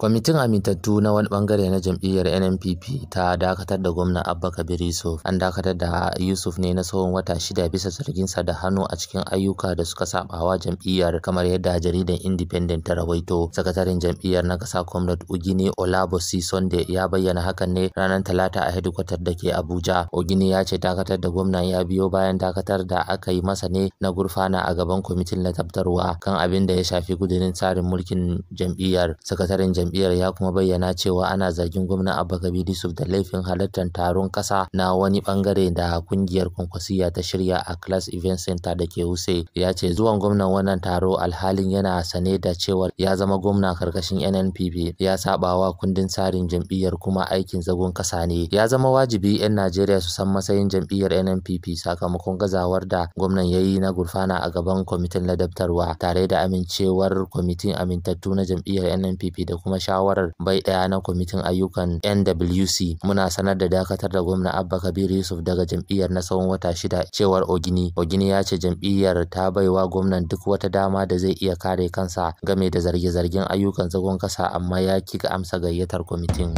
Kwamitin amintattu na wani bangare na jam'iyyar NNPP ta dakatar da gwamna Abba Kabir Yusuf. An dakatar da Yusuf ne na tsawon wata 6 bisa zarginsa da hannu a cikin ayyuka da suka sabawa jam'iyyar, kamar yadda jaridar Independent ta rawaito. Sakataren jam'iyyar na kasa, Comrade Ogini Olabosi Sunday, ya bayyana hakan ne ranar Talata a hedikwatar da ke Abuja. Ogini ya ce dakatar da gwamnan ya biyo bayan dakatar da aka yi masa ne na gurfana a gaban kwamitin ladabtarwa kan abin da ya shafi kudirin tsarin mulkin jam'iyyar. Sakataren jam'iyyar ya kuma bayyana cewa ana zargin gwamna Abba Kabir Yusuf da laifin halartar taron kasa na wani bangare da kungiyar Kwankwasiyya ta shirya a Class Event Center da ke Wuse. Ya ce zuwan gwamnan wannan taro, alhalin yana sane da cewa ya zama gwamna karkashin NNPP, ya sabawa kundin tsarin jam'iyyar kuma aikin zagon kasa ne. Ya zama wajibi 'yan Najeriya su san matsayin jam'iyyar NNPP sakamakon gazawar da gwamnan ya yi na gurfana a gaban kwamitin ladabtarwa, tare da amincewar kwamitin amintattu na jam'iyyar NNPP da kuma shawarar bai ɗaya na kwamitin ayyukan NWC. Muna sanar da dakatar da gwamna Abba Kabir Yusuf daga jam'iyyar na tsawon wata 6, cewar Ogini. Ogini ya ce jam'iyyar ta baiwa gwamnan duk wata dama da zai iya kare kansa game da zarge-zargen ayyukan zagon kasa, amma ya ki amsa gayyatar kwamitin.